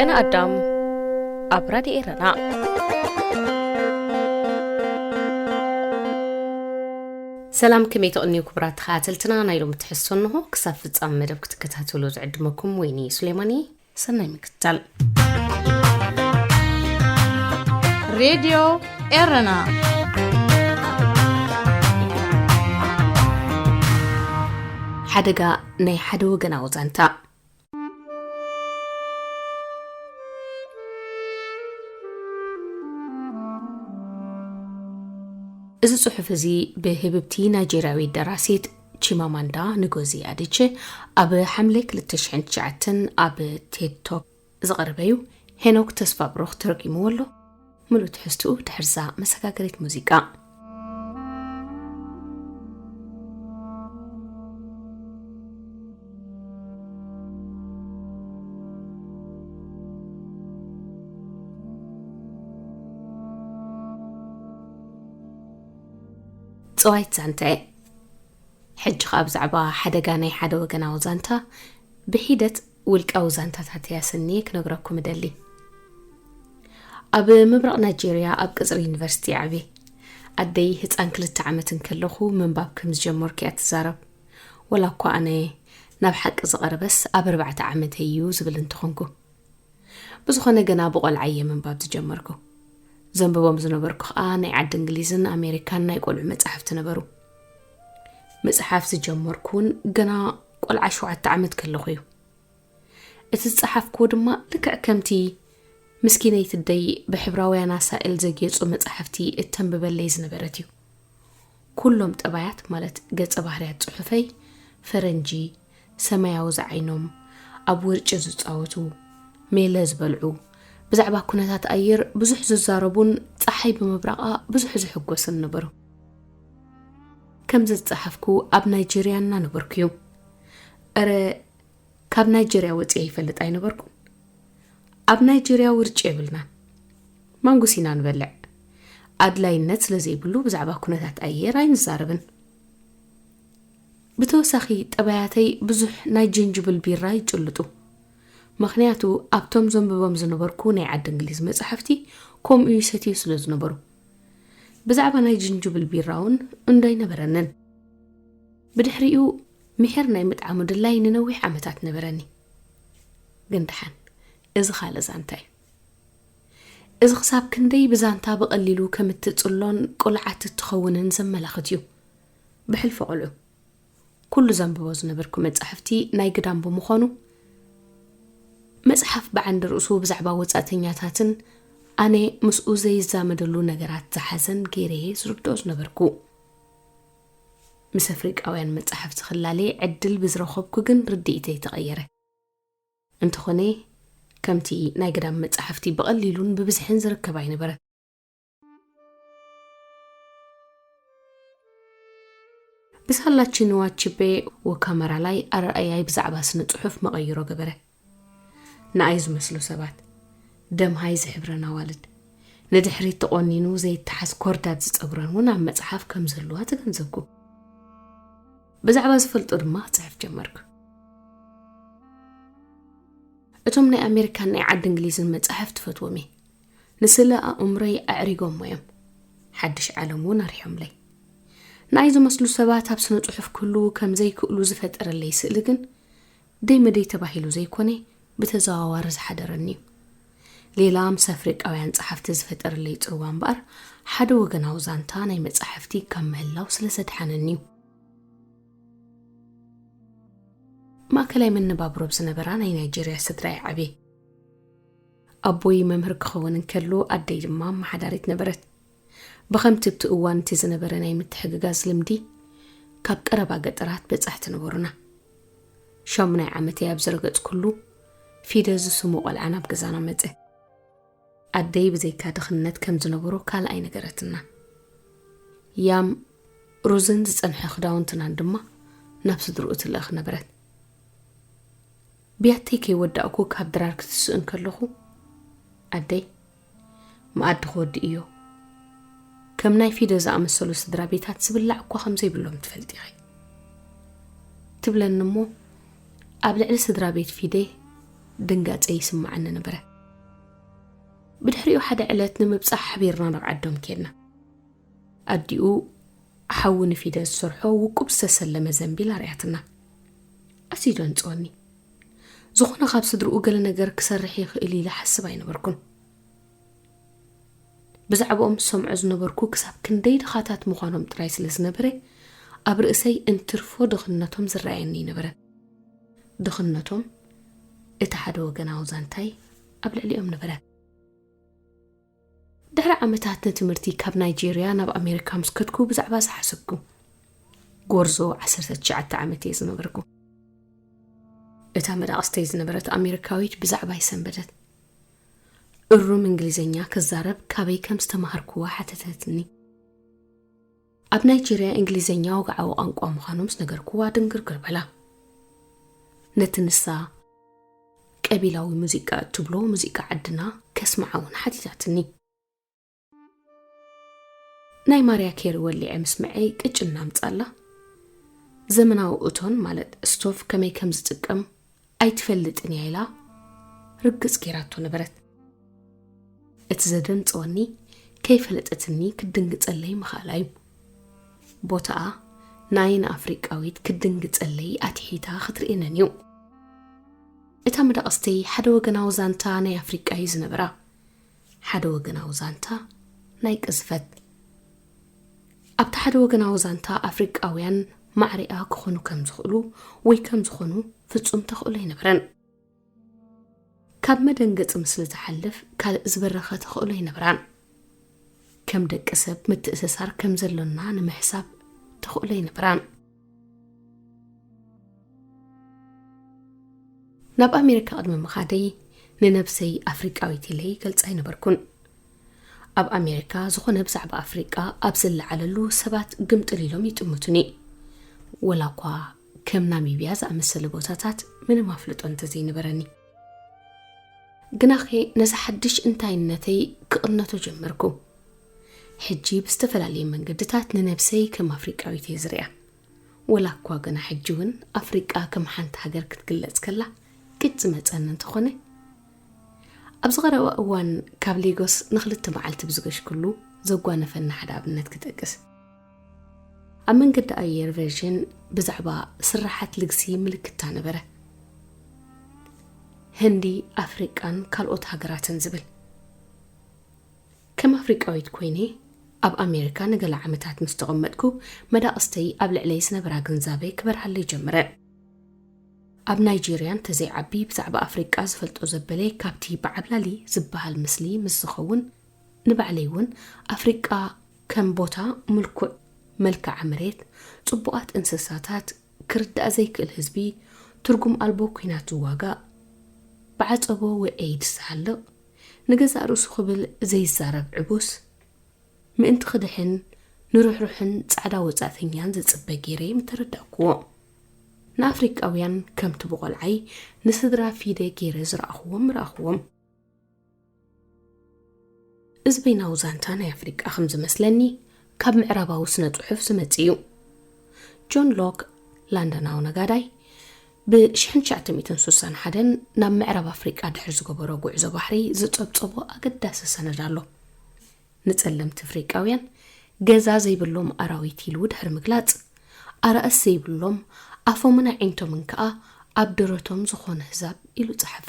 ቅነ ኣዳም ኣብ ራድዮ ኤረና። ሰላም፣ ከመይ ትቕንዩ ክቡራት ተኸታተልትና? ናይ ሎሚ ትሕዝቶ እንሆ። ክሳብ ፍጻመ መደብ ክትከታተሉ ዝዕድመኩም ወይኒ ሱሌማን እየ። ሰናይ ምክትታል። ሬድዮ ኤረና። ሓደጋ ናይ ሓደ ወገናዊ ዛንታ። እዚ ጽሑፍ እዚ ብህብብቲ ናይጀርያዊት ደራሲት ቺማማንዳ ንጎዚ ኣዲቸ ኣብ ሓምለ ክልተ ሽሕን ትሽዓተን ኣብ ቴድ ቶክ ዝቐረበ እዩ። ሄኖክ ተስፋ ብሩኽ ተረጒምዎ ኣሎ። ምሉእ ትሕዝትኡ ድሕርዛ መሰጋገሪት ሙዚቃ። ጸዋይት ዛንታየ። ሕጂ ኸኣ ብዛዕባ ሓደጋ ናይ ሓደ ወገናዊ ዛንታ ብሒደት ውልቃዊ ዛንታታት እያ ሰንየ ክነግረኩም እደሊ። ኣብ ምብራቕ ናይጀርያ ኣብ ቀጽሪ ዩኒቨርሲቲ ዓብየ። ኣደይ ህጻን ክልተ ዓመት እንከለኹ ምንባብ ከም ዝጀመርኩ እያ ትዛረብ። ወላ እኳ ኣነ ናብ ሓቂ ዝቐረበስ ኣብ ኣርባዕተ ዓመተይ እዩ ዝብል እንተኾንኩ። ብዝኾነ ገና ብቖልዓ እየ ምንባብ ዝጀመርኩ። ዘንብቦም ዝነበርኩ ኸኣ ናይ ዓዲ እንግሊዝን ኣሜሪካን ናይ ቆልዑ መጻሕፍቲ ነበሩ። ምጽሓፍ ዝጀመርኩ እውን ገና ቆልዓ ሸውዓተ ዓመት ከለኹ እዩ። እቲ ዝጸሓፍክዎ ድማ ልክዕ ከምቲ ምስኪነይቲ ኣደይ ብሕብራውያን ኣሳእል ዘጌጹ መጻሕፍቲ እተንብበለይ ዝነበረት እዩ። ኩሎም ጠባያት ማለት ገጸ ባህርያት ጽሑፈይ ፈረንጂ፣ ሰማያዊ ዝዓይኖም፣ ኣብ ውርጪ ዝጻወቱ፣ ሜለ ዝበልዑ፣ ብዛዕባ ኩነታት ኣየር ብዙሕ ዝዛረቡን ጸሓይ ብምብራቓ ብዙሕ ዝሕጎስን ነበሩ። ከምዚ ዝጸሓፍኩ ኣብ ናይጀርያ እናነበርኩ እዩ። እረ፣ ካብ ናይጀርያ ወጺኤ ይፈልጥ ኣይነበርኩን። ኣብ ናይጀርያ ውርጪ የብልናን። ማንጉስ ኢና ንበልዕ። ኣድላይነት ስለ ዘይብሉ ብዛዕባ ኩነታት ኣየር ኣይንዛረብን። ብተወሳኺ ጠባያተይ ብዙሕ ናይ ጅንጅብል ቢራ ይጭልጡ። ምኽንያቱ ኣብቶም ዘንብቦም ዝነበርኩ ናይ ዓዲ እንግሊዝ መጻሕፍቲ ከምኡ ይሰትዩ ስለ ዝነበሩ። ብዛዕባ ናይ ጅንጅብል ቢራ እውን እንዶ ኣይነበረንን። ብድሕሪኡ ምሒር ናይ ምጥዓሙ ድላይ ንነዊሕ ዓመታት ነበረኒ። ግን ደሓን፣ እዚ ካልእ ዛንታ እዩ። እዚ ክሳብ ክንደይ ብዛንታ ብቐሊሉ ከም እትጽሎን ቅሉዓት እትኸውንን ዘመላኽት እዩ። ብሕልፊ ቆልዑ። ኩሉ ዘንብቦ ዝነበርኩ መጻሕፍቲ ናይ ግዳም ብምዃኑ፣ መጽሓፍ ብዓንዲ ርእሱ ብዛዕባ ወጻእተኛታትን ኣነ ምስኡ ዘይዛመደሉ ነገራት ዝሓዘን ገይረ እየ ዝርድኦ ዝነበርኩ። ምስ ኣፍሪቃውያን መጻሕፍቲ ክላለ ዕድል ብዝረኸብኩ ግን ርድኢተይ ተቐየረ። እንተኾነ፣ ከምቲ ናይ ግዳም መጻሕፍቲ ብቐሊሉን ብብዝሕን ዝርከብ ኣይነበረን። ብሳላ ቺንዋ ኣቺቤ ወካመራላይ ኣረኣእያይ ብዛዕባ ስነ ጽሑፍ መቐይሮ ገበረ። ንኣይ ዝመስሉ ሰባት፣ ደምሃይ ዝሕብረን ኣዋልድ፣ ንድሕሪት ተቖኒኑ ዘይተሓዝ ኮርዳድ ዝጸጉረን እውን ኣብ መጽሓፍ ከም ዝህልዋ ተገንዘብኩ። ብዛዕባ ዝፈልጦ ድማ ክጽሕፍ ጀመርኩ። እቶም ናይ ኣሜሪካን ናይ ዓዲ እንግሊዝን መጻሕፍቲ እፈትዎም እየ። ንስለ ኣእምሮይ ኣዕሪጎሞ እዮም። ሓድሽ ዓለም እውን ኣርሒዮምለይ። ንኣይ ዝመስሉ ሰባት ኣብ ስነ ጽሑፍ ክህልዉ ከም ዘይክእሉ ዝፈጠረለይ ስእሊ ግን ደይ መደይ ተባሂሉ ዘይኮነ ብተዘዋዋሪ ዝሓደረኒ እዩ። ሌላ ምስ ኣፍሪቃውያን ጸሓፍቲ ዝፈጠረለይ ጽልዋ እምበኣር ሓደ ወገናዊ ዛንታ ናይ መጻሕፍቲ ካብ ምህላው ስለ ዘድሓነኒ እዩ። ማእከላይ መነባብሮ ኣብ ዝነበራ ናይ ናይጀርያ ስድራ እየ ዓብየ። ኣቦይ መምህር ክኸውን እንከሎ ኣደይ ድማ ኣመሓዳሪት ነበረት። ብኸምቲ ኣብቲ እዋን እቲ ዝነበረ ናይ ምትሕግጋዝ ልምዲ ካብ ቀረባ ገጠራት በጻሕቲ ነበሩና። ሻሙናይ ዓመተይ ኣብ ዝረገጽኩሉ ፊደ ዝስሙ ቆልዓ ናብ ገዛና መጸ። ኣደይ ብዘይካ ድኽነት ከም ዝነበሮ ካልእ ኣይነገረትናን። ያም ሩዝን ዝጸንሐ ክዳውንትናን ድማ ናብ ስድርኡ ትልእኽ ነበረት። ብያተይ ከይወዳእኩ ካብ ድራር ክትስእ እንከለኹ፣ ኣደይ፣ መኣዲ ክወድእ እዮ። ከም ናይ ፊደ ዝኣመሰሉ ስድራ ቤታት ዝብላዕ እኳ ከም ዘይብሎም ትፈልጢ ኢኺ። ትብለኒ እሞ፣ ኣብ ልዕሊ ስድራ ቤት ፊደ ድንጋጸ ይስምዓኒ ነበረ። ብድሕሪኡ ሓደ ዕለት ንምብጻሕ ሓቢርና ናብ ዓዶም ኬድና። ኣዲኡ ሓዊ ንፊደ ዝሰርሖ ውቁብ ዝተሰለመ ዘንቢል ኣርያትና። ኣዝዩ ደንጽወኒ። ዝኾነ ካብ ስድርኡ ገለ ነገር ክሰርሕ ይኽእል ኢለ ሓስብ ኣይነበርኩን። ብዛዕባኦም ዝሰምዖ ዝነበርኩ ክሳብ ክንደይ ድኻታት ምዃኖም ጥራይ ስለ ዝነበረ፣ ኣብ ርእሰይ እንትርፎ ድኽነቶም ዝረኣየኒ ኣይነበረን። ድኽነቶም እቲ ሓደ ወገናዊ ዛንታይ ኣብ ልዕሊኦም ነበረ። ድሕሪ ዓመታት ንትምህርቲ ካብ ናይጄርያ ናብ ኣሜሪካ ምስ ከድኩ ብዛዕባ እዚ ሓሰብኩ። ጎርዞ ዓሰርተ ትሽዓተ ዓመት እየ ዝነበርኩ። እታ መዳቕስተይ ዝነበረት ኣሜሪካዊት ብዛዕባይ ሰንበደት። እሩም እንግሊዘኛ ክዛረብ ካበይ ከም ዝተማሃርኩዋ ሓተተትኒ። ኣብ ናይጄርያ እንግሊዘኛ ወግዓዊ ቋንቋ ምዃኑ ምስ ነገርኩዋ ድንግርግር በላ። ነቲ ንሳ ቀቢላዊ ሙዚቃ እትብሎ ሙዚቃ ዓድና ከስምዓ እውን ሓቲታትኒ። ናይ ማርያ ኬሪ ወሊዐ ምስምዐይ ቅጭን ኣምጻላ። ዘመናዊ እቶን ማለት ስቶፍ ከመይ ከም ዝጥቀም ኣይትፈልጥን እያ ኢላ ርግጽ ጌራቶ ነበረት። እቲ ዘደንጸወኒ ከይፈለጠትኒ ክትድንግጸለይ ምኽኣላ እዩ። ቦታኣ ናይ ንኣፍሪቃዊት ክትድንግጸለይ ኣትሒታ ክትርእየነን እዩ። እታ መዳቕስተይ ሓደ ወገናዊ ዛንታ ናይ ኣፍሪቃ እዩ ዝነበራ። ሓደ ወገናዊ ዛንታ ናይ ቅዝፈት። ኣብቲ ሓደ ወገናዊ ዛንታ ኣፍሪቃውያን ማዕሪኣ ክኾኑ ከም ዝኽእሉ ወይ ከም ዝኾኑ ፍጹም ተኽእሎ ኣይነበረን። ካብ መደንገጺ ምስሊ ዝሓልፍ ካልእ ዝበረኸ ተኽእሎ ኣይነበራን። ከም ደቂ ሰብ ምትእስሳር ከም ዘሎና ንምሕሳብ ተኽእሎ ኣይነበራን። ናብ ኣሜሪካ ቅድሚ ምኻደይ ንነብሰይ ኣፍሪቃዊት ኢለ ይገልጻ ኣይነበርኩን። ኣብ ኣሜሪካ ዝኾነ ብዛዕባ ኣፍሪቃ ኣብ ዝለዓለሉ ሰባት ግምጥል ኢሎም ይጥምቱኒ። ወላ እኳ ከም ናሚብያ ዝኣመሰለ ቦታታት ምንም ኣፍልጦ እንተዘይነበረኒ። ግናኸ ነዚ ሓድሽ እንታይነተይ ክቕነቶ ጀመርኩ። ሕጂ ብዝተፈላለየ መንገድታት ንነብሰይ ከም ኣፍሪቃዊት እየ ዝሪኣ። ወላ እኳ ገና ሕጂ እውን ኣፍሪቃ ከም ሓንቲ ሃገር ክትግለጽ ከላ ግጭ መጸኒ እንተኾነ፣ ኣብዚ ቀረባ እዋን ካብ ሌጎስ ንኽልተ መዓልቲ ብዝገሽክሉ ዘጓነፈኒ ሓደ ኣብነት ክጠቅስ። ኣብ መንገዲ ኣየር ቨርዥን ብዛዕባ ስራሓት ልግሲ ምልክታ ነበረ። ህንዲ፣ ኣፍሪቃን ካልኦት ሃገራትን ዝብል። ከም ኣፍሪቃዊት ኮይነ ኣብ ኣሜሪካ ንገለ ዓመታት ምስ ተቐመጥኩ፣ መዳቕስተይ ኣብ ልዕለይ ዝነበራ ግንዛበ ክበርሃለይ ጀመረ። ኣብ ናይጄርያ እንተዘይዓቢ ብዛዕባ ኣፍሪቃ ዝፈልጦ ዘበለ ካብቲ ብዓብላሊ ዝበሃል ምስሊ ምስ ዝኸውን፣ ንባዕለይ እውን ኣፍሪቃ ከም ቦታ ምልኩዕ መልክዓ መሬት፣ ጽቡቓት እንስሳታት፣ ክርዳእ ዘይክእል ህዝቢ፣ ትርጉም ኣልቦ ኲናት ዝዋጋእ፣ ብዓጸቦ ወይ ኤይድስ ዝሃልቕ፣ ንገዛእ ርእሱ ክብል ዘይዛረብ ዕቡስ፣ ምእንቲ ክድሕን ንርሕሩሕን ጻዕዳ ወጻእተኛን ዝጽበ ገይረ ምተረዳእክዎ። ንኣፍሪቃውያን ከምቲ ብቖልዓይ ንስድራ ፊደ ገይረ ዝረኣኽዎም ምረኣኽዎም። እዚ በይናዊ ዛንታ ናይ ኣፍሪቃ ከም ዝመስለኒ ካብ ምዕራባዊ ስነ ጽሑፍ ዝመጽእ እዩ። ጆን ሎክ፣ ላንደናዊ ነጋዳይ፣ ብ1961 ናብ ምዕራብ ኣፍሪቃ ድሕሪ ዝገበሮ ጉዕዞ ባሕሪ ዝጸብጸቦ ኣገዳሲ ሰነድ ኣሎ። ንጸለምቲ ኣፍሪቃውያን ገዛ ዘይብሎም ኣራዊት ኢሉ ድሕሪ ምግላጽ፣ ኣራእስ ዘይብሎም ኣፎምን ኣዒንቶምን ከኣ ኣብ ደረቶም ዝኾነ ህዛብ ኢሉ ጸሓፈ።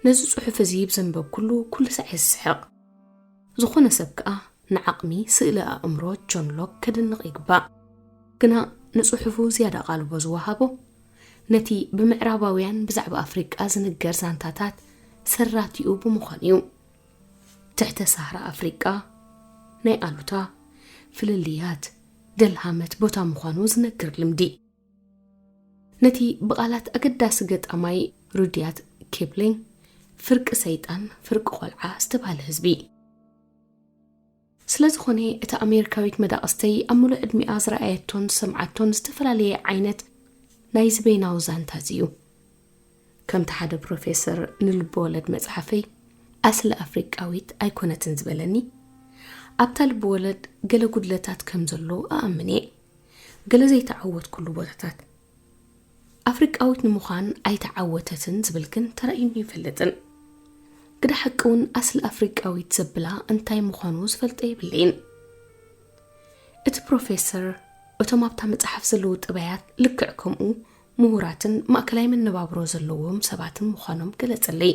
ነዚ ጽሑፍ እዚ ብዘንበብኩሉ ኩሉ ሳዕ እየ ዝስሕቕ። ዝኾነ ሰብ ከኣ ንዓቕሚ ስእለ ኣእምሮ ጆን ሎክ ከድንቕ ይግባእ። ግና ንጽሑፉ ዝያዳ ኣቓልቦ ዝወሃቦ ነቲ ብምዕራባውያን ብዛዕባ ኣፍሪቃ ዝንገር ዛንታታት ሰራቲኡ ብምዃኑ እዩ። ትሕተ ሳህራ ኣፍሪቃ፣ ናይ ኣሉታ፣ ፍልልያት፣ ደልሃመት ቦታ ምዃኑ ዝነግር ልምዲ። ነቲ ብቓላት ኣገዳሲ ገጣማይ ሩድያርድ ኪፕሊንግ ፍርቂ ሰይጣን ፍርቂ ቆልዓ ዝተባህለ ህዝቢ። ስለ ዝኾነ እታ ኣሜሪካዊት መዳቕስተይ ኣብ ምሉእ ዕድሚኣ ዝረኣየቶን ዝሰምዓቶን ዝተፈላለየ ዓይነት ናይ ዝበይናዊ ዛንታ እዚ እዩ። ከምቲ ሓደ ፕሮፌሰር ንልቢ ወለድ መጽሓፈይ ኣስሊ ኣፍሪቃዊት ኣይኮነትን ዝበለኒ፣ ኣብታ ልቢ ወለድ ገለ ጉድለታት ከም ዘሎ እኣምን እየ። ገለ ዘይተዓወትኩሉ ቦታታት። ኣፍሪቃዊት ንምዃን ኣይተዓወተትን ዝብል ግን ተራእዩኒ ይፈልጥን። ግዳ ሓቂ እውን ኣስሊ ኣፍሪቃዊት ዘብላ እንታይ ምዃኑ ዝፈልጠ የብለይን። እቲ ፕሮፌሰር እቶም ኣብታ መጽሓፍ ዘለዉ ጥባያት ልክዕ ከምኡ ምሁራትን ማእከላይ መነባብሮ ዘለዎም ሰባትን ምዃኖም ገለጸለይ።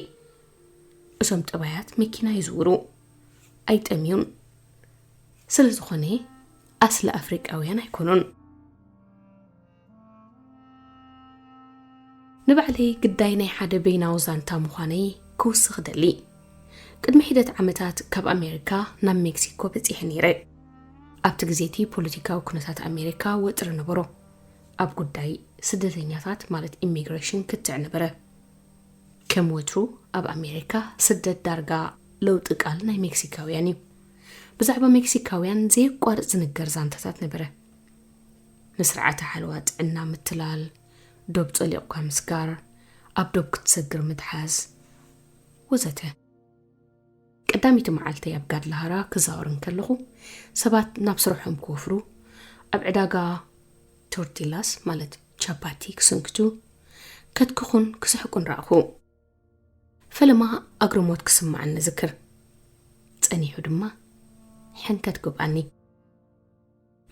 እዞም ጥባያት መኪና ይዝውሩ፣ ኣይጠምዩን። ስለ ዝኾነ ኣስሊ ኣፍሪቃውያን ኣይኮኑን። ንባዕለይ ግዳይ ናይ ሓደ በይናዊ ዛንታ ምዃነይ ክውስኽ ደሊ። ቅድሚ ሒደት ዓመታት ካብ ኣሜሪካ ናብ ሜክሲኮ በጺሐ ነይረ። ኣብቲ ግዜ እቲ ፖለቲካዊ ኩነታት ኣሜሪካ ወጥሪ ነበሮ። ኣብ ጉዳይ ስደተኛታት ማለት ኢሚግሬሽን ክትዕ ነበረ። ከም ወትሩ ኣብ ኣሜሪካ ስደት ዳርጋ ለውጢ ቃል ናይ ሜክሲካውያን እዩ። ብዛዕባ ሜክሲካውያን ዘየቋርጽ ዝንገር ዛንታታት ነበረ። ንስርዓተ ሓለዋ ጥዕና ምትላል፣ ዶብ ጸሊቕኳ ምስጋር፣ ኣብ ዶብ ክትሰግር ምትሓዝ ወዘተ። ቀዳመይቲ መዓልተይ ኣብ ጋድላሃራ ክዛወር እንከለኹ ሰባት ናብ ስርሖም ክወፍሩ፣ ኣብ ዕዳጋ ቶርቲላስ ማለት ቻፓቲ ክስንክቱ፣ ከትክኹን ክስሕቁን ረኣኹ። ፈለማ ኣግርሞት ክስምዓኒ ዝክር። ጸኒሑ ድማ ሕንከት ገብኣኒ።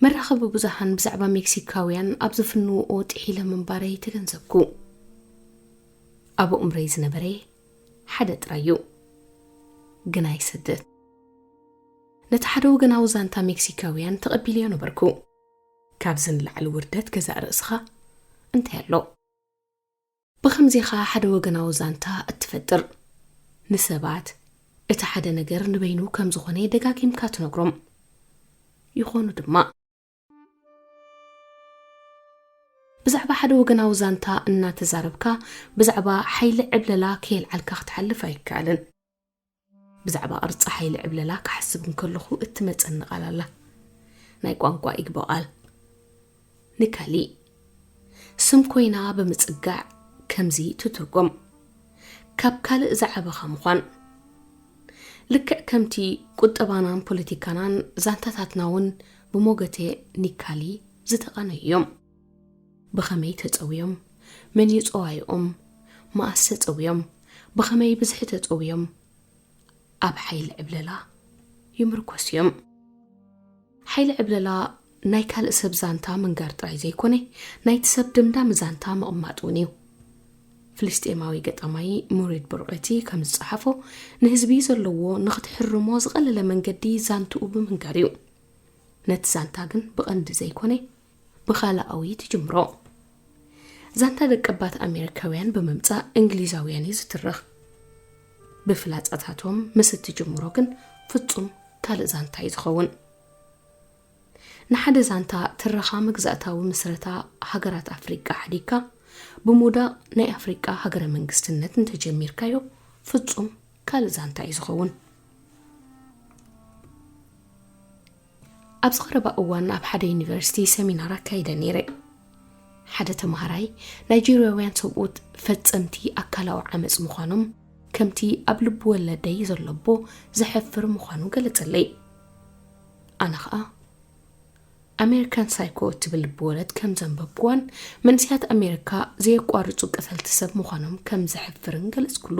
መራኸቢ ብዙሃን ብዛዕባ ሜክሲካውያን ኣብ ዝፍንውኦ ጥሒለ ምንባረይ ተገንዘብኩ። ኣብ ኣእምሮይ ዝነበረ ሓደ ጥራይ እዩ፣ ግናይ ስደት። ነቲ ሓደ ወገናዊ ዛንታ ሜክሲካውያን ተቐቢለዮ ነበርኩ። ካብዚ ንላዕሊ ውርደት ገዛእ ርእስኻ እንታይ ኣሎ? ብኸምዚኻ ሓደ ወገናዊ ዛንታ እትፈጥር፣ ንሰባት እቲ ሓደ ነገር ንበይኑ ከም ዝኾነ ደጋጊምካ ትነግሮም። ይኾኑ ድማ። ብዛዕባ ሓደ ወገናዊ ዛንታ እናተዛረብካ፣ ብዛዕባ ሓይሊ ዕብለላ ከየልዓልካ ክትሓልፍ ኣይከኣልን። ብዛዕባ ቅርጺ ሓይሊ ዕብለላ ክሓስብ እንከለኹ እትመጸኒ ቃል ኣላ። ናይ ቋንቋ ኢግቦ ቃል። ንካሊእ ስም ኮይና ብምጽጋዕ ከምዚ ትትርጎም። ካብ ካልእ ዝዓበኻ ምዃን። ልክዕ ከምቲ ቁጠባናን ፖለቲካናን ዛንታታትና እውን ብሞገቴ ኒካሊ ዝተቐነዩ እዮም። ብኸመይ ተጸውዮም፣ መን እዩ ጸዋይኦም፣ መኣስ ተጸውዮም፣ ብኸመይ ብዝሒ ተጸውዮም፣ ኣብ ሓይሊ ዕብለላ ይምርኮስ እዮም። ሓይሊ ዕብለላ ናይ ካልእ ሰብ ዛንታ ምንጋር ጥራይ ዘይኮነ፣ ናይቲ ሰብ ድምዳሚ ዛንታ ምቕማጥ እውን እዩ። ፍልስጤማዊ ገጣማይ ሙሪድ ቡርቐቲ ከም ዝጸሓፎ፣ ንህዝቢ ዘለዎ ንኽትሕርሞ ዝቐለለ መንገዲ ዛንትኡ ብምንጋር እዩ። ነቲ ዛንታ ግን ብቐንዲ ዘይኮነ፣ ብኻልኣዊ ትጅምሮ። ዛንታ ደቀባት ኣሜሪካውያን ብምምጻእ እንግሊዛውያን እዩ ዝትረኽ። ብፍላጻታቶም ምስ እትጅምሮ ግን ፍጹም ካልእ ዛንታ እዩ ዝኸውን። ንሓደ ዛንታ ትረኻ መግዛእታዊ ምስረታ ሃገራት ኣፍሪቃ ሓዲግካ፣ ብምውዳቕ ናይ ኣፍሪቃ ሃገረ መንግስትነት እንተጀሚርካዮ፣ ፍጹም ካልእ ዛንታ እዩ ዝኸውን። ኣብዚ ቀረባ እዋን ኣብ ሓደ ዩኒቨርሲቲ ሰሚናር ኣካይደ ነይረ። ሓደ ተምሃራይ፣ ናይጄርያውያን ሰብኡት ፈጸምቲ ኣካላዊ ዓመጽ ምዃኖም፣ ከምቲ ኣብ ልብ ወለደይ ዘሎ ኣቦ ዘሕፍር ምዃኑ ገለጸለይ። ኣነ ኸኣ፣ ኣሜሪካን ሳይኮ እትብል ልብ ወለድ ከም ዘንበብኩዋን፣ መንእሰያት ኣሜሪካ ዘየቋርጹ ቀተልቲ ሰብ ምዃኖም ከም ዘሕፍርን ገለጽኩሉ።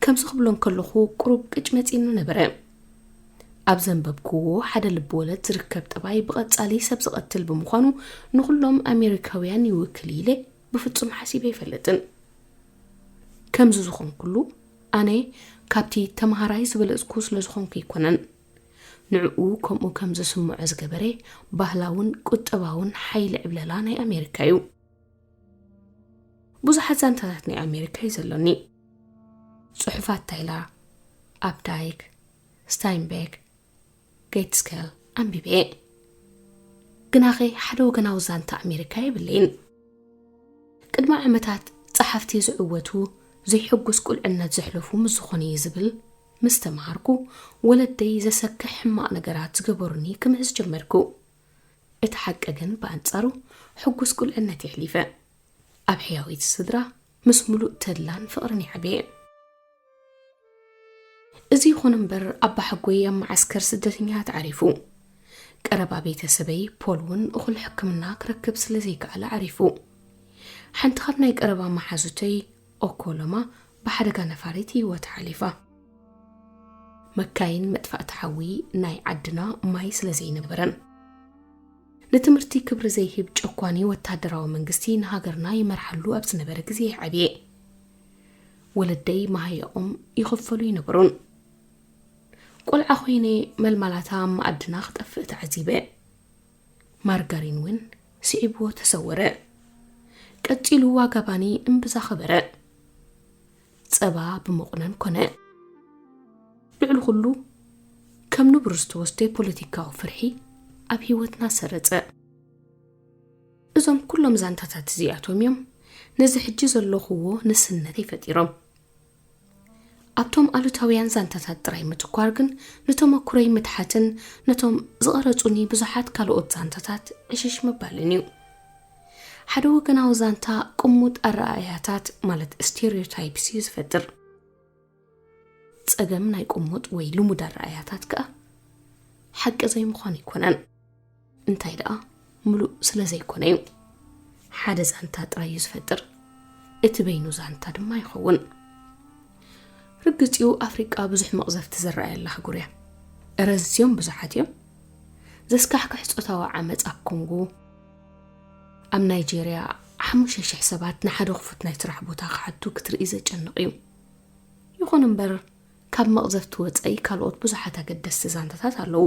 ከምዚ ክብሎ እንከለኹ ቁሩብ ቅጭ መጺእኒ ነበረ። ኣብ ዘንበብክዎ ሓደ ልብ ወለድ ዝርከብ ጠባይ ብቐጻሊ ሰብ ዝቐትል ብምዃኑ፣ ንኹሎም ኣሜሪካውያን ይውክል ኢለ ብፍጹም ሓሲበ ኣይፈልጥን። ከምዚ ዝኾንኩሉ፣ ኣነ ካብቲ ተምሃራይ ዝበለጽኩ ስለ ዝኾንኩ ኣይኮነን። ንዕኡ ከምኡ ከም ዝስምዖ ዝገበረ ባህላውን ቁጠባውን ሓይሊ ዕብለላ ናይ ኣሜሪካ እዩ። ብዙሓት ዛንታታት ናይ ኣሜሪካ እዩ ዘሎኒ። ጽሑፋት ታይለር፣ ኣፕዳይክ፣ ስታይንቤክ፣ ጌትስኬል ኣንቢበ። ግናኸ ሓደ ወገናዊ ዛንታ ኣሜሪካ የብለይን። ቅድሚ ዓመታት ጸሓፍቲ ዝዕወቱ፣ ዘይሕጉስ ቁልዕነት ዘሕለፉ ምስ ዝኾኑ እየ ዝብል ምስ ተምሃርኩ፣ ወለደይ ዘሰክሕ ሕማቕ ነገራት ዝገበሩኒ ክምሕዝ ጀመርኩ። እቲ ሓቂ ግን ብኣንጻሩ ሕጉስ ቁልዕነት የሕሊፈ። ኣብ ሕያዊት ስድራ ምስ ምሉእ ተድላን ፍቕርን ይዓበየ። እዚ ይኹን እምበር ኣባሓጎይ ኣብ መዓስከር ስደተኛታት ዓሪፉ። ቀረባ ቤተሰበይ ፖል እውን እኹል ሕክምና ክረክብ ስለ ዘይከኣለ ዓሪፉ። ሓንቲ ካብ ናይ ቀረባ መሓዙተይ ኦኮሎማ ብሓደጋ ነፋሪት ህይወታ ሓሊፋ። መካይን መጥፋእቲ ሓዊ ናይ ዓድና ማይ ስለ ዘይነበረን፣ ንትምህርቲ ክብሪ ዘይህብ ጨኳኒ ወታደራዊ መንግስቲ ንሃገርና ይመርሓሉ ኣብ ዝነበረ ግዜ እየ ዓብየ። ወለደይ መሃያኦም ይኽፈሉ ይነበሩን። ቆልዓ ኮይነ መልማላታ ኣብ መኣድና ክጠፍእ ተዓዚበ። ማርጋሪን እውን ስዒብዎ ተሰወረ። ቀጺሉ ዋጋ ባኒ እምብዛ ኸበረ። ጸባ ብመቑነን ኮነ። ልዕሊ ኩሉ ከም ንቡር ዝተወስደ ፖለቲካዊ ፍርሒ ኣብ ህይወትና ሰረጸ። እዞም ኩሎም ዛንታታት እዚኣቶም እዮም ነዚ ሕጂ ዘለኹዎ ንስነተይ ፈጢሮም። ኣብቶም ኣሉታውያን ዛንታታት ጥራይ ምትኳር ግን ንተመኩሮይ ምትሓትን ነቶም ዝቐረጹኒ ብዙሓት ካልኦት ዛንታታት ዕሽሽ ምባልን እዩ። ሓደ ወገናዊ ዛንታ ቅሙጥ ኣረኣእያታት ማለት ስቴሪዮታይፕስ እዩ ዝፈጥር። ጸገም ናይ ቅሙጥ ወይ ልሙድ ኣረኣእያታት ከኣ ሓቂ ዘይምዃን ኣይኮነን። እንታይ ደኣ ምሉእ ስለ ዘይኮነ እዩ። ሓደ ዛንታ ጥራይ እዩ ዝፈጥር፣ እቲ በይኑ ዛንታ ድማ ይኸውን። ርግጽ እዩ ኣፍሪቃ ብዙሕ መቕዘፍቲ ዝረኣየላ ኣህጉር እያ። ረዝዮም ብዙሓት እዮም። ዘስካሕክሕ ጾታዊ ዓመጽ ኣብ ኮንጎ፣ ኣብ ናይጄርያ ሓሙሽተ ሽሕ ሰባት ንሓደ ክፉት ናይ ስራሕ ቦታ ክሓቱ ክትርኢ ዘጨንቕ እዩ። ይኹን እምበር ካብ መቕዘፍቲ ወጻኢ ካልኦት ብዙሓት ኣገደስቲ ዛንታታት ኣለዉ።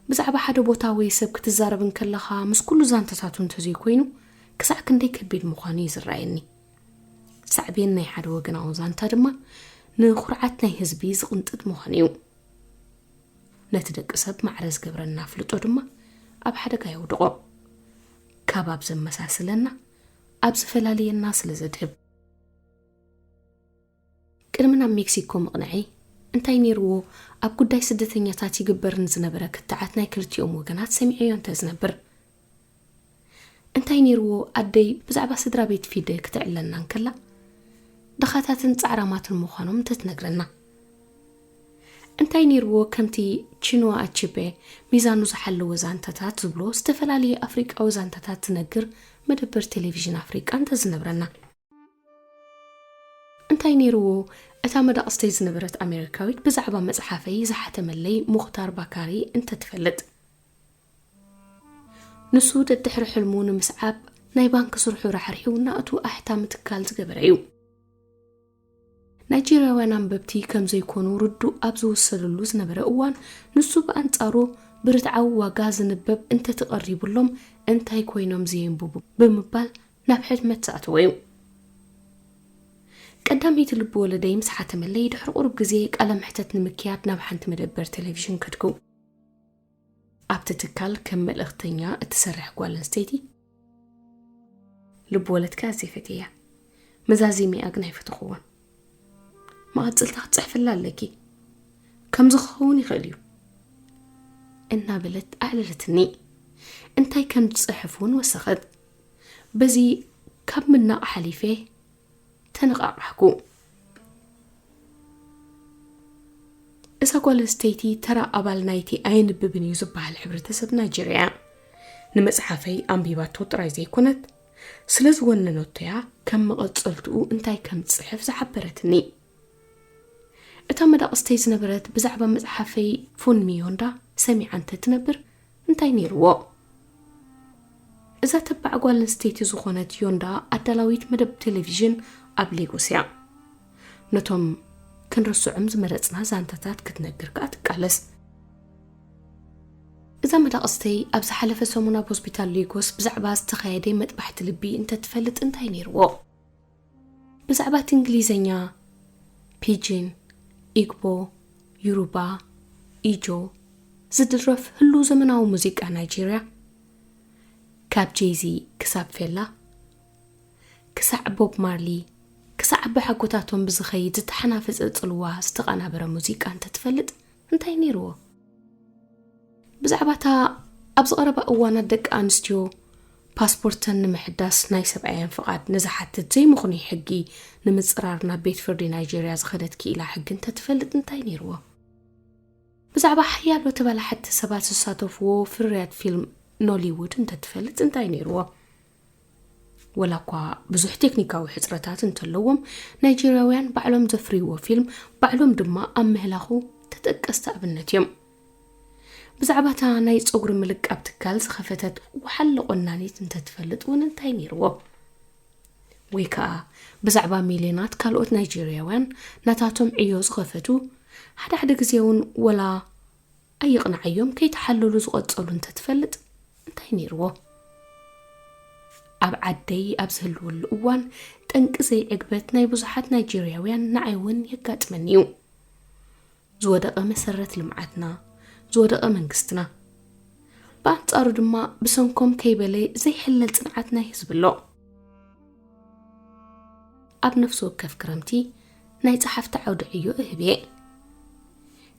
ብዛዕባ ሓደ ቦታ ወይ ሰብ ክትዛረብ እንከለኻ ምስ ኩሉ ዛንታታቱ እንተዘይኮይኑ ክሳዕ ክንደይ ከቢድ ምዃኑ እዩ ዝረኣየኒ። ሳዕቤን ናይ ሓደ ወገናዊ ዛንታ ድማ ንኹርዓት ናይ ህዝቢ ዝቕንጥጥ ምዃኑ እዩ። ነቲ ደቂ ሰብ ማዕረ ዝገብረና ኣፍልጦ ድማ ኣብ ሓደጋ የውድቖ። ካብ ኣብ ዘመሳስለና ኣብ ዝፈላልየና ስለ ዘድህብ። ቅድሚ ናብ ሜክሲኮ ምቕንዐይ እንታይ ነይርዎ ኣብ ጉዳይ ስደተኛታት ይግበር ንዝነበረ ክትዓት ናይ ክልቲኦም ወገናት ሰሚዐዮ እንተ ዝነብር? እንታይ ነይርዎ ኣደይ ብዛዕባ ስድራ ቤት ፊደ ክትዕለና እንከላ ድኻታትን ጻዕራማትን ምዃኖም እንተትነግረና? እንታይ ነይርዎ ከምቲ ቺኖ ኣቺፔ ሚዛኑ ዝሓለወ ዛንታታት ዝብሎ ዝተፈላለየ ኣፍሪቃዊ ዛንታታት ዝነግር መደበር ቴሌቪዥን ኣፍሪቃ እንተዝነብረና? እንታይ ነይርዎ እታ መዳቕስተይ ዝነበረት ኣሜሪካዊት ብዛዕባ መጽሓፈይ ዝሓተመለይ ሙኽታር ባካሪ እንተትፈልጥ? ንሱ ደድሕሪ ሕልሙ ንምስዓብ ናይ ባንክ ስርሑ ራሕሪሑ ናእቱ ኣሕታሚ ትካል ዝገበረ እዩ። ናይጄርያውያን ኣንበብቲ ከም ዘይኮኑ ርዱእ ኣብ ዝውሰደሉ ዝነበረ እዋን፣ ንሱ ብኣንጻሩ ብርትዓዊ ዋጋ ዝንበብ እንተተቐሪቡሎም እንታይ ኮይኖም ዘየንብቡ ብምባል ናብ ሕድመት ዝኣተወ እዩ። ቀዳመይቲ ልቢ ወለደይ ምስ ሓተመለይ ድሕሪ ቁሩብ ግዜ ቃለ መሕተት ንምክያድ ናብ ሓንቲ መደበር ቴሌቪዥን ከድኩ። ኣብቲ ትካል ከም መልእኽተኛ እትሰርሕ ጓል ኣንስተይቲ ልቢ ወለድካ ኣዝየ ፈትየያ። መዛዚሚኣ ግን ኣይፈተኹዎን። መቐጽልታ ክትጽሕፍላ ኣለኪ። ከምዚ ክኸውን ይኽእል እዩ። እናበለት ኣዕለለትኒ። እንታይ ከም ዝጽሕፍ እውን ወሰኸት። በዚ ካብ ምናቕ ሓሊፈ ተነቓቓሕኩ። እዛ ጓል ኣንስተይቲ ተራ ኣባል ናይቲ ኣየንብብን እዩ ዝበሃል ሕብረተሰብ ናይጀርያ እያ። ንመጽሓፈይ ኣንቢባቶ ጥራይ ዘይኮነት፣ ስለ ዝወነነቶ እያ ከም መቐጸልትኡ እንታይ ከም ዝጽሕፍ ዝሓበረትኒ። እታ መዳቕስተይ ዝነበረት ብዛዕባ መጽሓፈይ ፉንሚ ዮንዳ ሰሚዓ እንተትነብር እንታይ ነይርዎ? እዛ ተባዕ ጓል ኣንስተይቲ ዝኾነት ዮንዳ ኣዳላዊት መደብ ቴሌቪዥን ኣብ ሌጎስ እያ። ነቶም ክንርስዖም ዝመረጽና ዛንታታት ክትነግር ከኣ ትቃለስ። እዛ መዳቕስተይ ኣብ ዝሓለፈ ሰሙን ኣብ ሆስፒታል ሌጎስ ብዛዕባ ዝተኻየደ መጥባሕቲ ልቢ እንተትፈልጥ እንታይ ነይርዎ? ብዛዕባ እቲ እንግሊዘኛ፣ ፒጂን፣ ኢግቦ፣ ዩሩባ፣ ኢጆ ዝድረፍ ህሉው ዘመናዊ ሙዚቃ ናይጄርያ፣ ካብ ጄይዚ ክሳብ ፌላ፣ ክሳዕ ቦብ ማርሊ፣ ክሳዕ ኣቦሓጎታቶም ብዝኸይድ ዝተሓናፈጸ ጽልዋ ዝተቐናበረ ሙዚቃ እንተትፈልጥ እንታይ ነይርዎ? ብዛዕባ እታ ኣብዚ ቀረባ እዋናት ደቂ ኣንስትዮ ፓስፖርተን ንምሕዳስ ናይ ሰብኣየን ፍቓድ ንዝሓትት ዘይምኽኑይ ሕጊ ንምጽራር ናብ ቤት ፍርዲ ናይጄርያ ዝኸደት ክኢላ ሕጊ እንተትፈልጥ እንታይ ነይርዎ? ብዛዕባ ሓያሎ ተባላሓትቲ ሰባት ዝሳተፍዎ ፍርያት ፊልም ኖሊውድ እንተትፈልጥ እንታይ ነይርዎ? ወላ እኳ ብዙሕ ቴክኒካዊ ሕጽረታት እንተለዎም፣ ናይጄርያውያን ባዕሎም ዘፍርይዎ ፊልም፣ ባዕሎም ድማ ኣብ ምህላኹ ተጠቀስቲ ኣብነት እዮም። ብዛዕባ እታ ናይ ጸጉሪ ምልቃብ ትካል ዝኸፈተት ወሓለ ቆናኒት እንተትፈልጥ እውን እንታይ ነይርዎ? ወይ ከኣ ብዛዕባ ሚልዮናት ካልኦት ናይጄርያውያን ናታቶም ዕዮ ዝኸፈቱ፣ ሓደ ሓደ ግዜ እውን ወላ ኣየቕንዓዮም ከይተሓለሉ ዝቐጸሉ እንተትፈልጥ እንታይ ነይርዎ? ኣብ ዓደይ ኣብ ዝህልወሉ እዋን ጠንቂ ዘይዕግበት ናይ ብዙሓት ናይጄርያውያን ንዓይ እውን የጋጥመኒ እዩ። ዝወደቐ መሰረት ልምዓትና፣ ዝወደቐ መንግስትና። ብኣንጻሩ ድማ ብሰንኮም ከይበለ ዘይሕለል ጽንዓት ናይ ህዝቢ ኣሎ። ኣብ ነፍሲ ወከፍ ክረምቲ ናይ ጸሓፍቲ ዓውዲ ዕዮ እህብ እየ።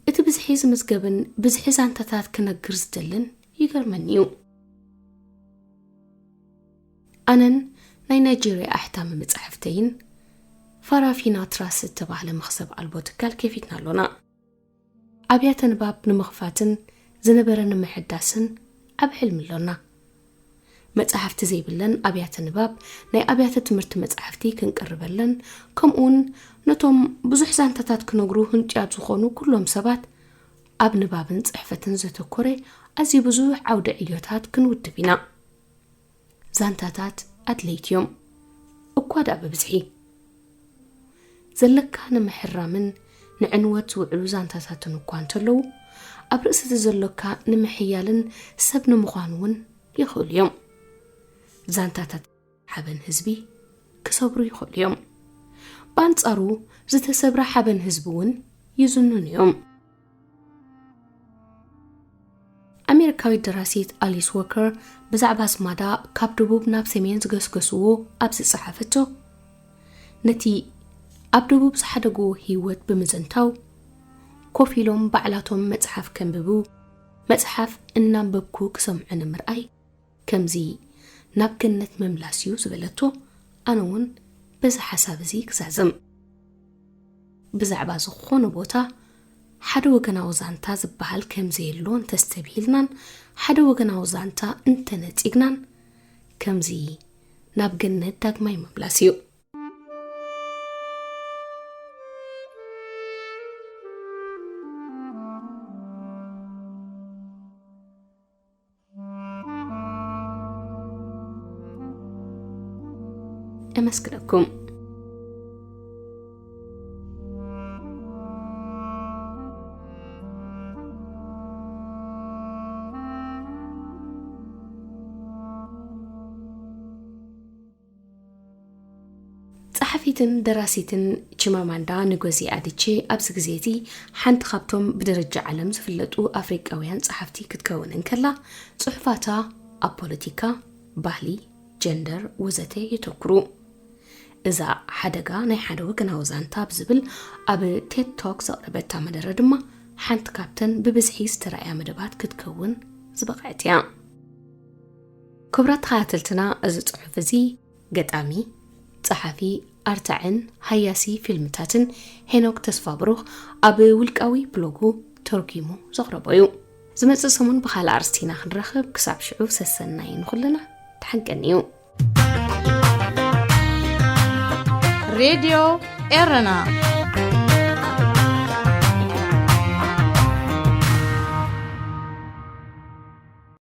እቲ ብዝሒ ዝምዝገብን ብዝሒ ዛንታታት ክነግር ዝደልን ይገርመኒ እዩ። ኣነን ናይ ናይጄርያ ኣሕታሚ መጻሕፍተይን ፋራፊና ትራስ እተባህለ መኽሰብ ኣልቦ ትካል ከፊትና ኣሎና። ኣብያተ ንባብ ንምኽፋትን ዝነበረ ንምሕዳስን ዓቢ ሕልሚ ኣሎና። መጻሕፍቲ ዘይብለን ኣብያተ ንባብ ናይ ኣብያተ ትምህርቲ መጻሕፍቲ ክንቅርበለን፣ ከምኡውን ነቶም ብዙሕ ዛንታታት ክነግሩ ህንጡያት ዝኾኑ ኩሎም ሰባት ኣብ ንባብን ጽሕፈትን ዘተኮረ ኣዝዩ ብዙሕ ዓውደ ዕዮታት ክንውድብ ኢና። ዛንታታት ኣድለይቲ እዮም፣ እኳ ደኣ ብብዝሒ። ዘለካ ንምሕራምን ንዕንወት ዝውዕሉ ዛንታታትን እኳ እንተለዉ፣ ኣብ ርእሲ እቲ ዘሎካ ንምሕያልን ሰብ ንምዃን እውን ይኽእሉ እዮም። ዛንታታት ሓበን ህዝቢ ክሰብሩ ይኽእሉ እዮም። ብኣንጻሩ፣ ዝተሰብረ ሓበን ህዝቢ እውን ይዝኑን እዮም። ኣሜሪካዊት ደራሲት ኣሊስ ዎከር ብዛዕባ ኣስማዳ ካብ ደቡብ ናብ ሰሜን ዝገስገስዎ ኣብ ዝጸሓፈቶ፣ ነቲ ኣብ ደቡብ ዝሓደግዎ ህይወት ብምዝንታው፣ ኮፍ ኢሎም ባዕላቶም መጽሓፍ ከንብቡ፣ መጽሓፍ እናንበብኩ ክሰምዑ ንምርኣይ ከምዚ ናብ ገነት ምምላስ እዩ ዝበለቶ፣ ኣነ እውን በዚ ሓሳብ እዚ ክዛዝም። ብዛዕባ ዝኾነ ቦታ ሓደ ወገናዊ ዛንታ ዝበሃል ከም ዘየሎ እንተስተብሂልናን ሓደ ወገናዊ ዛንታ እንተነጺግናን፣ ከምዚ ናብ ገነት ዳግማይ ምምላስ እዩ። እመስግነኩም። ጸሓፊትን ደራሲትን ቺማማንዳ ንጎዚ ኣዲቼ ኣብዚ ግዜ እዚ ሓንቲ ካብቶም ብደረጃ ዓለም ዝፍለጡ ኣፍሪቃውያን ጸሓፍቲ ክትከውን እንከላ፣ ጽሑፋታ ኣብ ፖለቲካ፣ ባህሊ፣ ጀንደር ወዘተ የተኩሩ። እዛ ሓደጋ ናይ ሓደ ወገናዊ ዛንታ ብዝብል ኣብ ቴድ ቶክ ዘቕረበታ መደረ ድማ ሓንቲ ካብተን ብብዝሒ ዝተራእያ መደባት ክትከውን ዝበቕዐት እያ። ክቡራት ተኸታተልትና፣ እዚ ጽሑፍ እዚ ገጣሚ፣ ጸሓፊ፣ ኣርታዕን ሃያሲ ፊልምታትን ሄኖክ ተስፋብሩኽ ኣብ ውልቃዊ ብሎጉ ተርጒሙ ዘቕረቦ እዩ። ዝመጽእ ሰሙን ብኻልእ ኣርእስቲ ኢና ክንራኸብ። ክሳብ ሽዑ ሰሰናዩ ንኹልና። ተሓንቀኒ እዩ። ሬድዮ ኤረና።